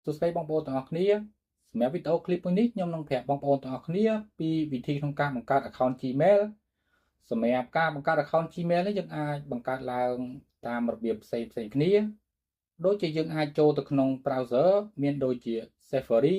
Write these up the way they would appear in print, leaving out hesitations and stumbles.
សួស្តីបងប្អូនទាំងអស់គ្នាសម្រាប់វីដេអូឃ្លីបមួយនេះខ្ញុំនឹងប្រាប់បងប្អូនទាំងអស់គ្នាពីវិធីក្នុងការបង្កើត account Gmail សម្រាប់ការបង្កើត account Gmail នេះយើងអាចបង្កើតឡើងតាមរបៀបផ្សេងផ្សេងគ្នាដូចជាយើងអាចចូលទៅក្នុង browser មានដូចជា Safari,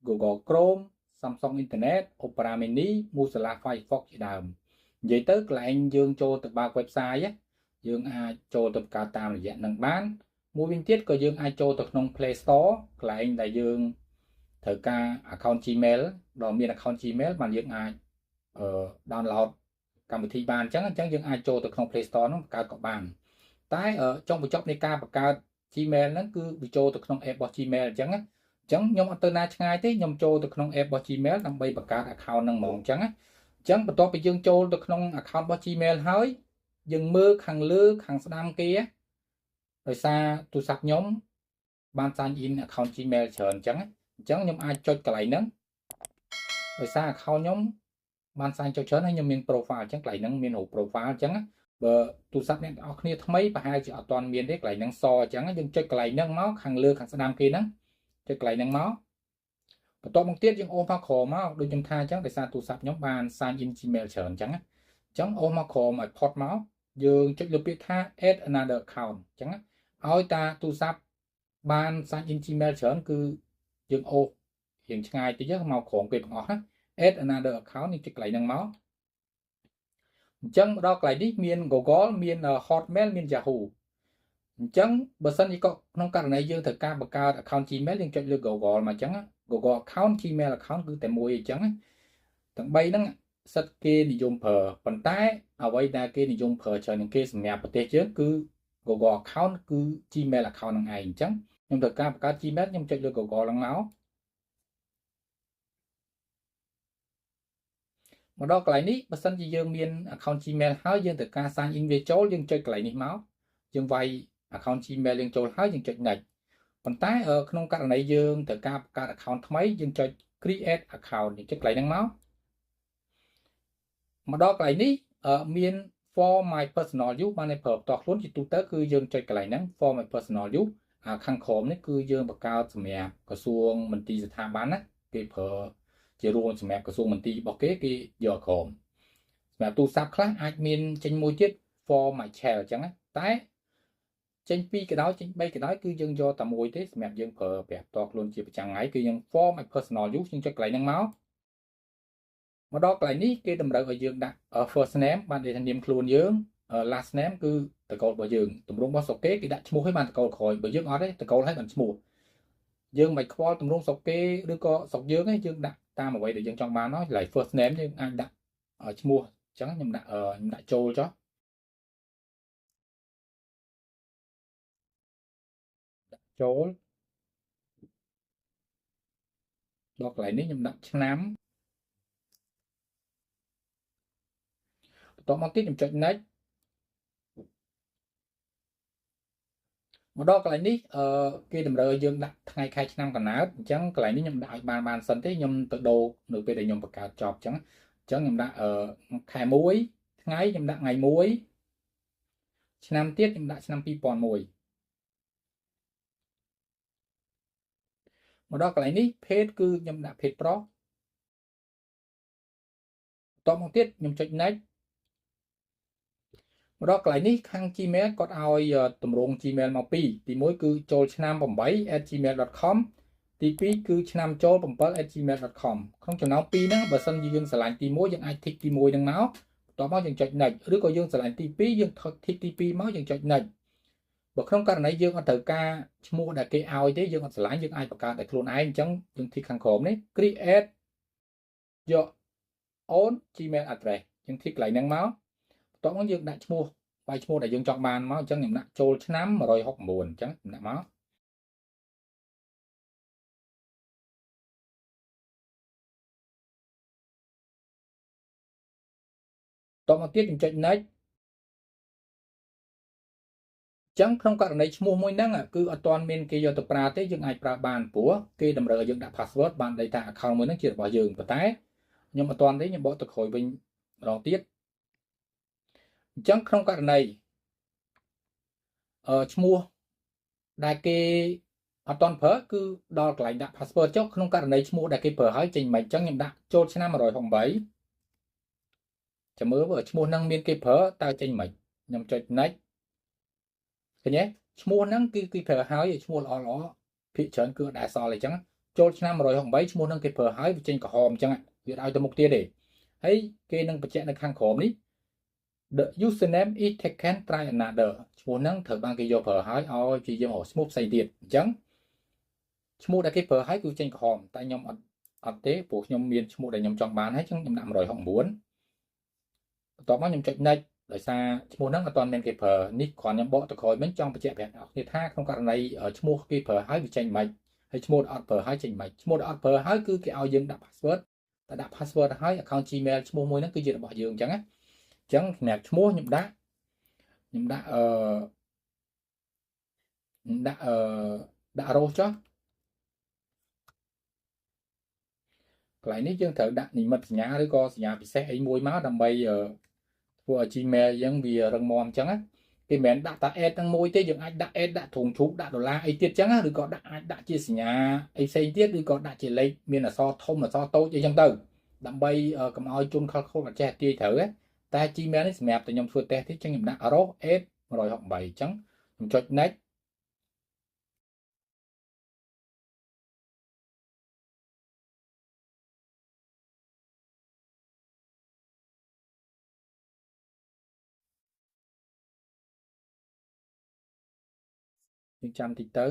Google Chrome, Samsung Internet, Opera Mini, Mozilla Firefox ជាដើមនិយាយទៅកន្លែងយើងចូលទៅបើក website យើងអាចចូលទៅបង្កើតតាមរយៈនឹងបានមួយវិញទៀតក៏យើងអាចចូលទៅក្នុង Play Store កន្លែងដែលយើងត្រូវការ account Gmail ដល់មាន account Gmail បានយើងអាច download កម្មវិធីបានអញ្ចឹងយើងអាចចូលទៅក្នុង Play Store នោះបង្កើតក៏បានតែចុងបញ្ចប់នៃការបង្កើត Gmail ហ្នឹងគឺវាចូលទៅក្នុង app របស់ Gmail អញ្ចឹងខ្ញុំអត់ទៅណាឆ្ងាយទេខ្ញុំចូលទៅក្នុង app របស់ Gmail ដើម្បីបង្កើត account ហ្នឹងហ្មងអញ្ចឹងបន្ទាប់ពីយើងចូលទៅក្នុង account របស់ Gmail ហើយយើងមើលខាងលើខាងស្ដាំគេដោយសារទូរស័ព្ទខ្ញុំបាន sign in account Gmail ច្រើនអញ្ចឹងខ្ញុំអាចចុចកន្លែងហ្នឹងដោយសារ account ខ្ញុំបាន sign ចុចច្រើនហើយខ្ញុំមាន profile អញ្ចឹងកន្លែងហ្នឹងមានរូប profile អញ្ចឹងបើទូរស័ព្ទអ្នកទាំងអស់គ្នាថ្មីប្រហែលជាអត់ទាន់មានទេកន្លែងហ្នឹងសអញ្ចឹងយើងចុចកន្លែងហ្នឹងមកខាងលើខាងស្ដាំគេហ្នឹងចុចកន្លែងហ្នឹងមកបន្ទាប់មកទៀតយើងអូសមកក្រោមមកដូចខ្ញុំថាអញ្ចឹងដោយសារទូរស័ព្ទខ្ញុំបាន sign in Gmail ច្រើនអញ្ចឹងអូសមកក្រោមឲ្យផុតមកយើងចុចលើពាក្យថា add another account អញ្ចឹងឲ្យតាទូរស័ព្ទបាន sign in Gmail ច្រើនគឺយើងអូសរៀងឆ្ងាយតិចមកក្រោមគេទាំងអស់ណា add another account នេះចុចកន្លែងហ្នឹងមកអញ្ចឹងដល់កន្លែងនេះមាន Google មាន Hotmail មាន Yahoo អញ្ចឹងបើសិនជាក្នុងករណីយើងត្រូវការបង្កើត account Gmail យើងចុចលើ Google មកអញ្ចឹង Google account Gmail account គឺតែមួយអញ្ចឹងទាំង3ហ្នឹងសិតគេនិយមប្រើប៉ុន្តែអ្វីដែលគេនិយមប្រើច្រើនជាងគេសម្រាប់ប្រទេសយើងគឺ Google account គឺ Gmail account ហ្នឹងឯងអញ្ចឹងខ្ញុំត្រូវការបង្កើត Gmail ខ្ញុំចុចលើ Google ហ្នឹងមកមកដល់កន្លែងនេះបើសិនជាយើងមាន account Gmail ហើយយើងត្រូវការ sign in វាចូលយើងចុចកន្លែងនេះមកយើងវាយ account Gmail យើងចូលហើយយើងចុច next ប៉ុន្តែក្នុងករណីយើងត្រូវការបង្កើត account ថ្មីយើងចុច create account យើងចុចកន្លែងហ្នឹងមកមកដល់កន្លែងនេះមាន for my personal use បានតែប្រើផ្ទាល់ខ្លួនជាទូទៅគឺយើងចុចកន្លែងហ្នឹង for my personal use ខាងក្រោមនេះគឺយើងបង្កើតសម្រាប់ក្រសួងមន្ទីរស្ថាប័នណាគេប្រើជារួមសម្រាប់ក្រសួងមន្ទីររបស់គេគេយកក្រោមសម្រាប់ទូរស័ព្ទខ្លះអាចមានចេញមួយទៀត for my child អញ្ចឹងតែចេញ2ក៏ដោយចេញ3ក៏ដោយគឺយើងយកតែមួយទេសម្រាប់យើងប្រើប្រាស់ផ្ទាល់ខ្លួនជាប្រចាំថ្ងៃគឺយើង for my personal use យើងចុចកន្លែងហ្នឹងមកមកដល់កន្លែងនេះគេតម្រូវឲ្យយើងដាក់ first name បានន័យថានាមខ្លួនយើង last name គឺតកូលរបស់យើងទម្រង់របស់ស្រុកគេគេដាក់ឈ្មោះឲ្យបានតកូលក្រោយបើយើងអត់ទេតកូលឲ្យបានឈ្មោះយើងមិនខ្វល់ទម្រង់ស្រុកគេឬក៏ស្រុកយើងទេយើងដាក់តាមអ្វីដែលយើងចង់បានហើយ like first name យើងអាចដាក់ឈ្មោះអញ្ចឹងខ្ញុំដាក់ចូលចុះដាក់ចូលដល់កន្លែងនេះខ្ញុំដាក់ឆ្នាំបន្ទាប់មកទៀតខ្ញុំចុច next មកដល់កន្លែងនេះគេតម្រូវឲ្យយើងដាក់ថ្ងៃខែឆ្នាំកំណើតអញ្ចឹងកន្លែងនេះខ្ញុំដាក់ឲ្យបានសិនទេខ្ញុំទៅដូរនៅពេលដែលខ្ញុំបង្កើតចប់អញ្ចឹងខ្ញុំដាក់ខែ1ថ្ងៃខ្ញុំដាក់ថ្ងៃ1ឆ្នាំទៀតខ្ញុំដាក់ឆ្នាំ2001មកដល់កន្លែងនេះភេទគឺខ្ញុំដាក់ភេទប្រុសបន្ទាប់មកទៀតខ្ញុំចុច next មកដល់កន្លែងនេះខាង Gmail គាត់ឲ្យទម្រង់ Gmail មកពីរទី1គឺចូលឆ្នាំ 8@gmail.com ទី2គឺឆ្នាំចូល 7@gmail.com ក្នុងចំណោមពីរហ្នឹងបើសិនជាយើងស្រឡាញ់ទី1យើងអាច tick ទី1ហ្នឹងមកបន្ទាប់មកយើងចុច next ឬក៏យើងស្រឡាញ់ទី2យើង tick ទី2មកយើងចុច next បើក្នុងករណីយើងអត់ត្រូវការឈ្មោះដែលគេឲ្យទេយើងអត់ស្រឡាញ់យើងអាចបង្កើតតែខ្លួនឯងអញ្ចឹងយើង tick ខាងក្រោមនេះ create your own Gmail address យើង tick កន្លែងហ្នឹងមកបន្ទាប់មកយើងដាក់ឈ្មោះបាយឈ្មោះដែលយើងចង់បានមកអញ្ចឹងខ្ញុំដាក់ចូលឆ្នាំ169អញ្ចឹងខ្ញុំដាក់មកតមកទៀតខ្ញុំចុច next អញ្ចឹងក្នុងករណីឈ្មោះមួយហ្នឹងគឺអត់ទាន់មានគេយកទៅប្រើទេយើងអាចប្រើបានព្រោះគេតម្រូវឲ្យយើងដាក់ password បានន័យថា account មួយហ្នឹងជារបស់យើងប៉ុន្តែខ្ញុំអត់ទាន់ទេខ្ញុំបកទៅក្រោយវិញម្ដងទៀតអញ្ចឹងក្នុងករណីឈ្មោះដែលគេ អត់តន់ប្រើគឺដល់កន្លែងដាក់ password ចុះក្នុងករណីឈ្មោះដែលគេប្រើហើយចេញមិនអញ្ចឹងខ្ញុំដាក់ចូលឆ្នាំ168ចាំមើលបើឈ្មោះហ្នឹងមានគេប្រើតើចេញមិនខ្ញុំចុច next ឃើញទេឈ្មោះហ្នឹងគឺគេប្រើហើយឈ្មោះល្អល្អភាគច្រើនគឺអត់ដែលសល់អីចឹងចូលឆ្នាំ168ឈ្មោះហ្នឹងគេប្រើហើយវាចេញក្រហមអញ្ចឹងវាឲ្យទៅមុខទៀតទេហើយគេនឹងបញ្ជាក់នៅខាងក្រោមនេះ The username is taken try another ឈ្មោះហ្នឹងត្រូវបានគេយកប្រើហើយឲ្យព្យាយាមរកឈ្មោះផ្សេងទៀតអញ្ចឹងឈ្មោះដែលគេប្រើហើយគឺចេញក្រហមតែខ្ញុំអត់ទេព្រោះខ្ញុំមានឈ្មោះដែលខ្ញុំចង់បានហើយអញ្ចឹងខ្ញុំដាក់169បន្ទាប់មកខ្ញុំចុច next ដោយសារឈ្មោះហ្នឹងអត់ទាន់មានគេប្រើនេះគ្រាន់ខ្ញុំបកទៅក្រោយវិញចង់បញ្ជាក់ប្រាប់អ្នកនរថាក្នុងករណីឈ្មោះគេប្រើហើយវាចេញមិនហើយឈ្មោះអត់ប្រើហើយចេញមិនឈ្មោះអត់ប្រើហើយគឺគេឲ្យយើងដាក់ password តែដាក់ password ហើយ account Gmail ឈ្មោះមួយហ្នឹងគឺជារបស់យើងអញ្ចឹងណាអញ្ចឹងសម្រាប់ឈ្មោះខ្ញុំដាក់ខ្ញុំដាក់អឺខ្ញុំដាក់អឺដាក់រោសចុះកន្លែងនេះយើងត្រូវដាក់និមិត្តសញ្ញាឬក៏សញ្ញាពិសេសអីមួយមកដើម្បីធ្វើឲ្យ Gmail យើងវារឹងមាំអញ្ចឹងណាគេមិនមែនដាក់តា add ទាំងមួយទេយើងអាចដាក់ add ដាក់ទ្រង់ជ្រូកដាក់ដុល្លារអីទៀតអញ្ចឹងឬក៏ដាក់អាចដាក់ជាសញ្ញាអីផ្សេងទៀតឬក៏ដាក់ជាលេខមានអក្សរធំអក្សរតូចអីចឹងទៅដើម្បីកុំឲ្យជនខិលខូចអត់ចេះទាយត្រូវតែ Gmail នេះសម្រាប់តែខ្ញុំធ្វើតេស្តទេអញ្ចឹងខ្ញុំដាក់ row add 168អញ្ចឹងខ្ញុំចុច next យើងចាំតិចទៅ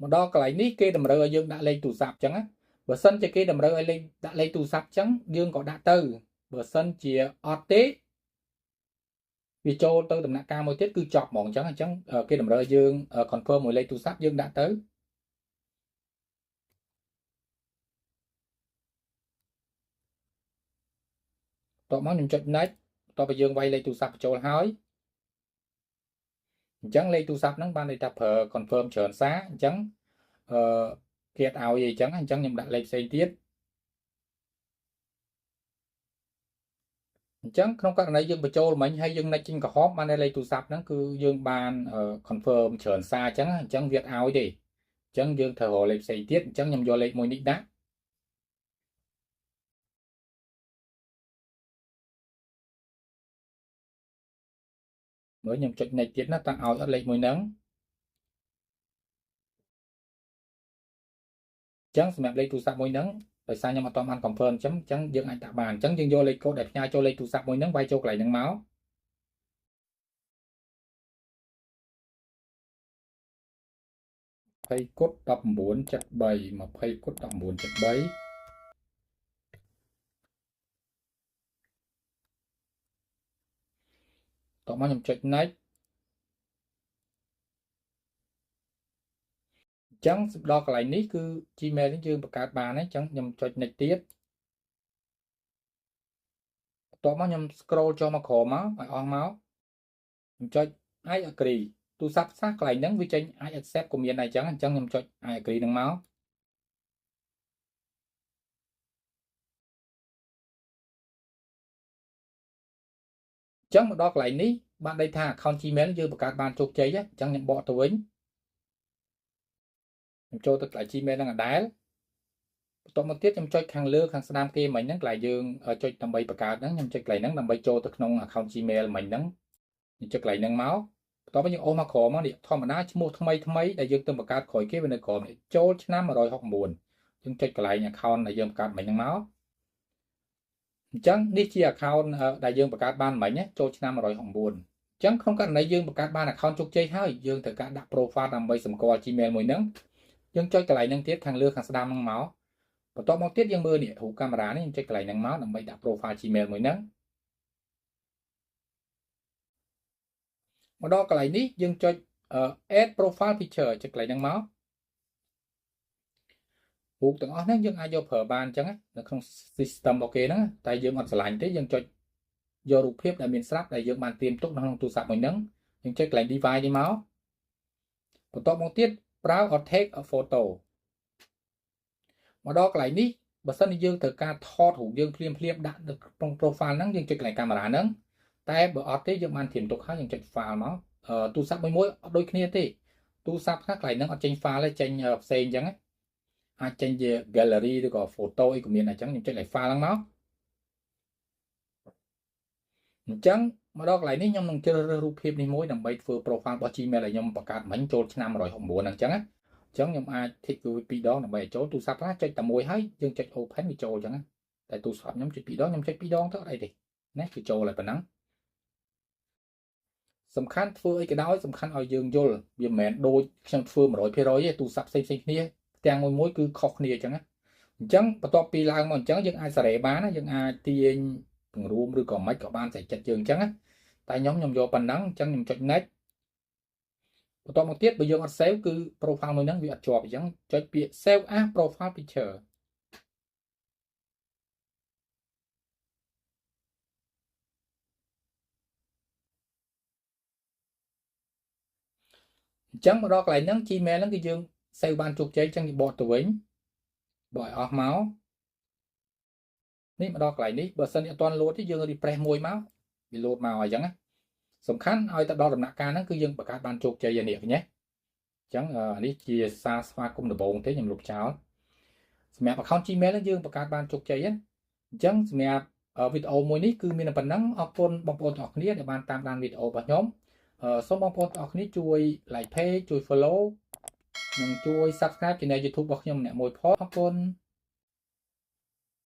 មកដល់កន្លែងនេះគេតម្រូវឲ្យយើងដាក់លេខទូរស័ព្ទអញ្ចឹងណាបើសិនជាគេតម្រូវឲ្យលេខដាក់លេខទូរស័ព្ទអញ្ចឹងយើងក៏ដាក់ទៅបើសិនជាអត់ទេវាចូលទៅដំណាក់កាលមួយទៀតគឺចប់ហ្មងអញ្ចឹងអញ្ចឹងគេតម្រូវឲ្យយើង confirm មួយលេខទូរស័ព្ទយើងដាក់ទៅតបមកខ្ញុំចុច next តបទៅយើងវាយលេខទូរស័ព្ទបញ្ចូលហើយអញ្ចឹងលេខទូរស័ព្ទហ្នឹងបានន័យថាប្រើ confirm ច្រើនសារអញ្ចឹងអឺគេអត់ឲ្យអីចឹងអញ្ចឹងខ្ញុំដាក់លេខផ្សេងទៀតអញ្ចឹងក្នុងករណីយើងបញ្ចូលមិញហើយយើង next ចេញក្រហមបានលេខទូរស័ព្ទហ្នឹងគឺយើងបាន confirm ច្រើនសារអញ្ចឹងអញ្ចឹងវាអត់ឲ្យទេអញ្ចឹងយើងត្រូវរកលេខផ្សេងទៀតអញ្ចឹងខ្ញុំយកលេខមួយនេះដាក់មើលខ្ញុំចុច next ទៀតណាតើឲ្យអត់លេខមួយហ្នឹងអញ្ចឹងសម្រាប់លេខទូរស័ព្ទមួយហ្នឹងដោយសារខ្ញុំអត់ទាន់បាន confirm អញ្ចឹងយើងអាចដាក់បានអញ្ចឹងយើងយកលេខកូដដែលផ្ញើចូលលេខទូរស័ព្ទមួយហ្នឹងវាយចូលកន្លែងហ្នឹងមក20គុត19.3 20គុត19.3តោះមកខ្ញុំចុច next អញ្ចឹងដល់កន្លែងនេះគឺ Gmail នេះយើងបង្កើតបានហើយអញ្ចឹងខ្ញុំចុច next ទៀតបន្ទាប់មកខ្ញុំ scroll ចុះមកក្រោមមកឲ្យអស់មកខ្ញុំចុច I agree ទូរស័ព្ទសាសកន្លែងហ្នឹងវាចេញ I accept ក៏មានដែរអញ្ចឹងខ្ញុំចុច I agree ហ្នឹងមកអញ្ចឹងមកដល់កន្លែងនេះបានន័យថា account Gmail យើងបង្កើតបានជោគជ័យអញ្ចឹងខ្ញុំបកទៅវិញខ្ញុំចូលទៅកន្លែង Gmail ហ្នឹងដដែលបន្ទាប់មកទៀតខ្ញុំចុចខាងលើខាងស្ដាំគេមិញហ្នឹងកន្លែងយើងចុចដើម្បីបង្កើតហ្នឹងខ្ញុំចុចកន្លែងហ្នឹងដើម្បីចូលទៅក្នុង account Gmail មិញហ្នឹងខ្ញុំចុចកន្លែងហ្នឹងមកបន្ទាប់មកយើងអូសមកក្រោមមកនេះធម្មតាឈ្មោះថ្មីថ្មីដែលយើងទៅបង្កើតក្រោយគេវានៅក្រោមនេះចូលឆ្នាំ169យើងចុចកន្លែង account ដែលយើងបង្កើតមិញហ្នឹងមកអញ្ចឹងនេះជា account ដែលយើងបង្កើតបានមិញណាចូលឆ្នាំ169អញ្ចឹងក្នុងករណីយើងបង្កើតបាន account ជោគជ័យហើយយើងត្រូវការដាក់ profile ដើម្បីសម្គាល់ Gmail មួយហ្នឹងយើងចុចកន្លែងហ្នឹងទៀតខាងលើខាងស្ដាំហ្នឹងមកបន្ទាប់មកទៀតយើងមើលនេះរូបកាមេរ៉ានេះយើងចុចកន្លែងហ្នឹងមកដើម្បីដាក់ profile Gmail មួយហ្នឹងមកដល់កន្លែងនេះយើងចុច add profile picture ចុចកន្លែងហ្នឹងមករូបទាំងអស់ហ្នឹងយើងអាចយកប្រើបានអញ្ចឹងនៅក្នុង system របស់គេហ្នឹងតែយើងអត់ស្រឡាញ់ទេយើងចុចយករូបភាពដែលមានស្រាប់ដែលយើងបានត្រៀមទុកនៅក្នុងទូរស័ព្ទមួយហ្នឹងយើងចុចកន្លែង device នេះមកបន្ទាប់មកទៀត browse or take a photo មកដល់កន្លែងនេះបើសិនជាយើងត្រូវការថតរូបយើងភ្លាមភ្លាមដាក់នៅក្នុង profile ហ្នឹងយើងចុចកន្លែងកាមេរ៉ាហ្នឹងតែបើអត់ទេយើងបានត្រៀមទុកហើយយើងចុច file មកទូរស័ព្ទមួយមួយអត់ដូចគ្នាទេ ទូរស័ព្ទខ្លះកន្លែងហ្នឹងអត់ចេញ file ទេចេញផ្សេងអញ្ចឹងអាចចេញជា gallery ឬក៏ photo អីក៏មានអញ្ចឹងខ្ញុំចុចលើ file ហ្នឹងមកអញ្ចឹងមកដល់កន្លែងនេះខ្ញុំនឹងជ្រើសរើសរូបភាពនេះមួយដើម្បីធ្វើ profile របស់ Gmail ដែលខ្ញុំបង្កើតមិញចូលឆ្នាំ169ហ្នឹងអញ្ចឹងណាអញ្ចឹងខ្ញុំអាច tick វាពីរដងដើម្បីឲ្យចូលទូរស័ព្ទខ្លះចុចតែមួយហើយយើងចុច open វាចូលអញ្ចឹងតែទូរស័ព្ទខ្ញុំចុចពីរដងខ្ញុំចុចពីរដងទៅអត់អីទេណាគឺចូលហើយប៉ុណ្ណឹងសំខាន់ធ្វើអីក៏ដោយសំខាន់ឲ្យយើងយល់វាមិនមែនដូចខ្ញុំធ្វើ100%ទេទូរស័ព្ទផ្សេងៗគ្នាទាំងមួយមួយគឺខុសគ្នាអញ្ចឹងណាអញ្ចឹងបន្ទាប់ពីឡើងមកអញ្ចឹងយើងអាចសេរីបានណាយើងអាចទាញពង្រួមឬក៏មិនក៏បានស្អីចិត្តយើងអញ្ចឹងណាតែខ្ញុំយកប៉ុណ្ណឹងអញ្ចឹងខ្ញុំចុច next បន្ទាប់មកទៀតបើយើងអត់ save គឺ profile មួយហ្នឹងវាអត់ជាប់អញ្ចឹងចុចពាក្យ save as profile picture អញ្ចឹងមកដល់កន្លែងហ្នឹង Gmail ហ្នឹងគឺយើង save បានជោគជ័យអញ្ចឹងបកទៅវិញបកឲ្យអស់មកនេះមកដល់កន្លែងនេះបើសិនជាអត់ទាន់លោតទេយើង refresh មួយមកវាលោតមកអញ្ចឹងណាសំខាន់ឲ្យទៅដល់ដំណាក់កាលហ្នឹងគឺយើងបង្កើតបានជោគជ័យនេះឃើញទេអញ្ចឹងនេះជាសារស្វាគមន៍ដំបូងទេខ្ញុំលុបចោលសម្រាប់ account Gmail ហ្នឹងយើងបង្កើតបានជោគជ័យណាអញ្ចឹងសម្រាប់វីដេអូមួយនេះគឺមានប៉ុណ្ណឹងអរគុណបងប្អូនទាំងអស់គ្នាដែលបានតាមដានវីដេអូរបស់ខ្ញុំសូមបងប្អូនទាំងអស់គ្នាជួយ like page ជួយ follow និងជួយ subscribe channel YouTube របស់ខ្ញុំម្នាក់មួយផងអរគុណ។